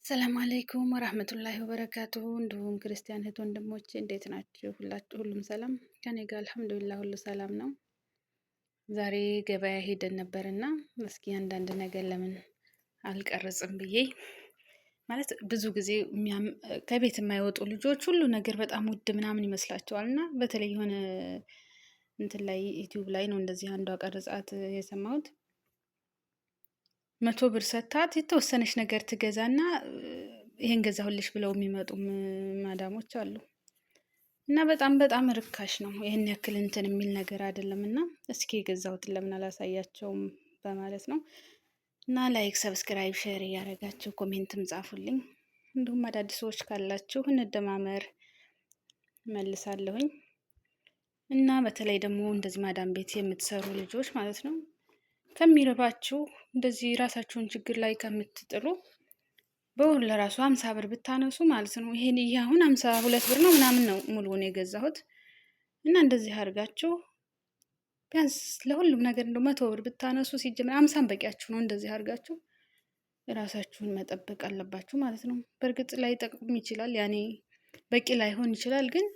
ሰላም አለይኩም ወራህመቱላሂ ወበረካቱሁ። እንዲሁም ክርስቲያን እህት ወንድሞቼ እንዴት ናችሁ? ሁላችሁ ሁሉም ሰላም ከኔ ጋር አልሐምዱሊላህ ሁሉ ሰላም ነው። ዛሬ ገበያ ሄደን ነበርና እስኪ አንዳንድ ነገር ለምን አልቀረጽም ብዬ፣ ማለት ብዙ ጊዜ ከቤት የማይወጡ ልጆች ሁሉ ነገር በጣም ውድ ምናምን ይመስላቸዋል። እና በተለይ የሆነ እንትን ላይ ዩቲዩብ ላይ ነው እንደዚህ አንዷ ቀረጻት የሰማሁት፣ 100 ብር ሰጥታት የተወሰነች ነገር ትገዛና ይሄን ገዛሁልሽ ብለው የሚመጡ ማዳሞች አሉ። እና በጣም በጣም ርካሽ ነው። ይህን ያክል እንትን የሚል ነገር አይደለም። እና እስኪ የገዛሁትን ለምን አላሳያቸውም በማለት ነው። እና like፣ subscribe፣ share እያደረጋችሁ comment ም ጻፉልኝ። እንዲሁም አዳዲስ ሰዎች ካላችሁ እንደማመር መልሳለሁኝ። እና በተለይ ደግሞ እንደዚህ ማዳም ቤት የምትሰሩ ልጆች ማለት ነው፣ ከሚርባችሁ እንደዚህ ራሳችሁን ችግር ላይ ከምትጥሉ በወር ለራሱ 50 ብር ብታነሱ ማለት ነው። ይሄን ይሄ አሁን 52 ብር ነው ምናምን ነው ሙሉውን የገዛሁት። እና እንደዚህ አድርጋችሁ ቢያንስ ለሁሉም ነገር እንደው 100 ብር ብታነሱ፣ ሲጀምር 50ም በቂያችሁ ነው። እንደዚህ አድርጋችሁ ራሳችሁን መጠበቅ አለባችሁ ማለት ነው። በእርግጥ ላይጠቅም ይችላል፣ ያኔ በቂ ላይሆን ይችላል፣ ግን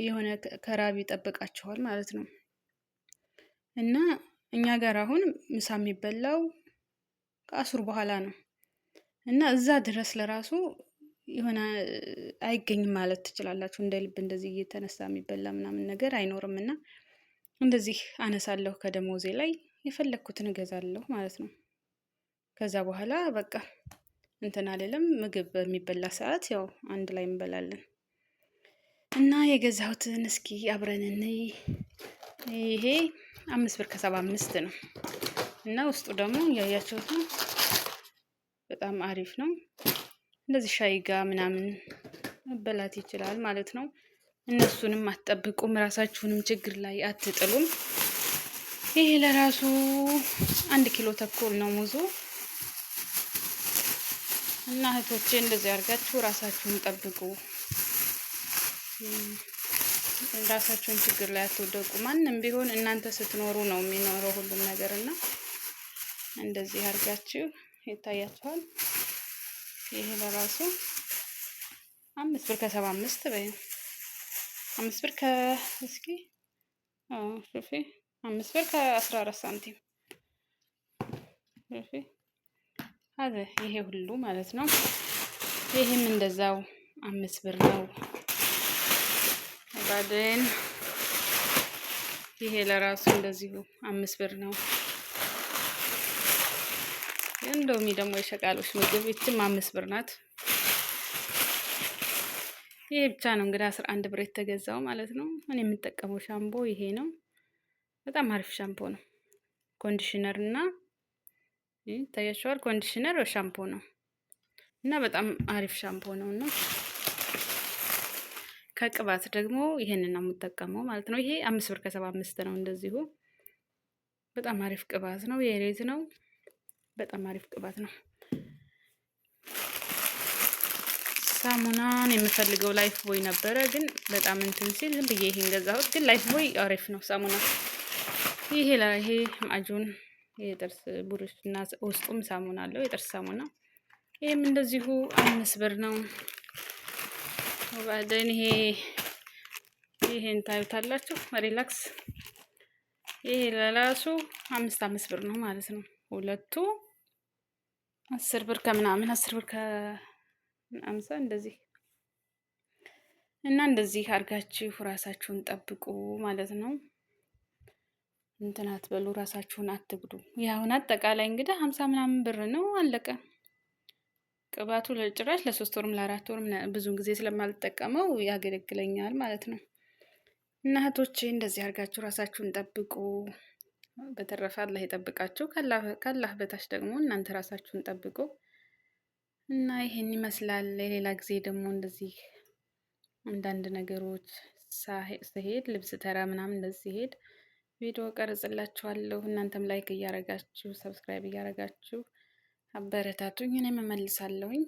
የሆነ ከራብ ይጠብቃችኋል ማለት ነው። እና እኛ ጋር አሁን ምሳ የሚበላው ከአሱር በኋላ ነው እና እዛ ድረስ ለራሱ የሆነ አይገኝም ማለት ትችላላችሁ። እንደ ልብ እንደዚህ እየተነሳ የሚበላ ምናምን ነገር አይኖርም። እና እንደዚህ አነሳለሁ ከደሞዜ ላይ፣ የፈለግኩትን እገዛለሁ ማለት ነው። ከዛ በኋላ በቃ እንትን አልልም። ምግብ በሚበላ ሰዓት ያው አንድ ላይ እንበላለን። እና የገዛሁትን እስኪ አብረን እንይ። ይሄ 5 ብር ከ75 ነው እና ውስጡ ደግሞ እያያችሁት ነው። በጣም አሪፍ ነው። እንደዚህ ሻይ ጋ ምናምን መበላት ይችላል ማለት ነው። እነሱንም አትጠብቁም፣ ራሳችሁንም ችግር ላይ አትጥሉም። ይሄ ለራሱ 1 ኪሎ ተኩል ነው ሙዙ። እና እህቶቼ እንደዚህ አድርጋችሁ ራሳችሁን ጠብቁ። ራሳችሁን ችግር ላይ አትውደቁ። ማንም ቢሆን እናንተ ስትኖሩ ነው የሚኖረው ሁሉም ነገር። እና እንደዚህ አድርጋችሁ ይታያችኋል። ይሄ ለራሱ 5 ብር ከ75 በይ፣ 5 ብር ከ እስኪ شوفي 5 ብር ከ14 ሳንቲም شوفي አዘ ይሄ ሁሉ ማለት ነው። ይሄም እንደዛው 5 ብር ነው። بعدين ይሄ ለራሱ እንደዚሁ 5 ብር ነው። እንዶሚ ደግሞ የሸቃሎች ምግብ ይችም 5 ብር ናት። ይሄ ብቻ ነው እንግዲህ 11 ብር የተገዛው ማለት ነው። እኔ የምጠቀመው ሻምፖ ይሄ ነው። በጣም አሪፍ ሻምፖ ነው። Conditioner እና ይታያችኋል። Conditioner ሻምፖ ነው እና በጣም አሪፍ ሻምፖ ነው። እና ከቅባት ደግሞ ይሄንን ነው የምጠቀመው ማለት ነው። ይሄ 5 ብር ከ75 ነው። እንደዚሁ በጣም አሪፍ ቅባት ነው። የሬት ነው። በጣም አሪፍ ቅባት ነው። ሳሙናን የምፈልገው Lifebuoy ነበረ፣ ግን በጣም እንትን ሲል ዝም ብዬ ይሄን ገዛሁት። ግን Lifebuoy አሪፍ ነው ሳሙና። ይሄ ይሄ معجون የጥርስ ብሩሽ እና ውስጡም ሳሙና አለው፣ የጥርስ ሳሙና። ይሄም እንደዚሁ 5 ብር ነው። وبعدين ይሄን ታዩታላችሁ። Relax ይሄ ለራሱ 5 5 ብር ነው ማለት ነው። ሁለቱ 10 ብር ከምናምን፣ 10 ብር ከ50 እንደዚህ። እና እንደዚህ አድርጋችሁ ራሳችሁን ጠብቁ ማለት ነው። እንትን አትበሉ፣ ራሳችሁን አትጉዱ። ያሁን አጠቃላይ እንግዲህ 50 ምናምን ብር ነው፣ አለቀ። ቅባቱ ለጭራሽ ለ3 ወርም ለ4 ወርም ብዙን ጊዜ ስለማልጠቀመው ያገለግለኛል ማለት ነው። እና እህቶቼ እንደዚህ አድርጋችሁ ራሳችሁን ጠብቁ። በተረፈ አላህ ይጠብቃችሁ። ካላህ በታች ደግሞ እናንተ ራሳችሁን ጠብቁ። እና ይሄን ይመስላል። የሌላ ጊዜ ደግሞ እንደዚህ አንዳንድ ነገሮች ስሄድ፣ ልብስ ተራ ምናምን እንደዚህ ሲሄድ ቪዲዮ ቀርጽላችኋለሁ። እናንተም like እያረጋችሁ subscribe እያረጋችሁ አበረታቱኝ፣ እኔም እመልሳለሁኝ።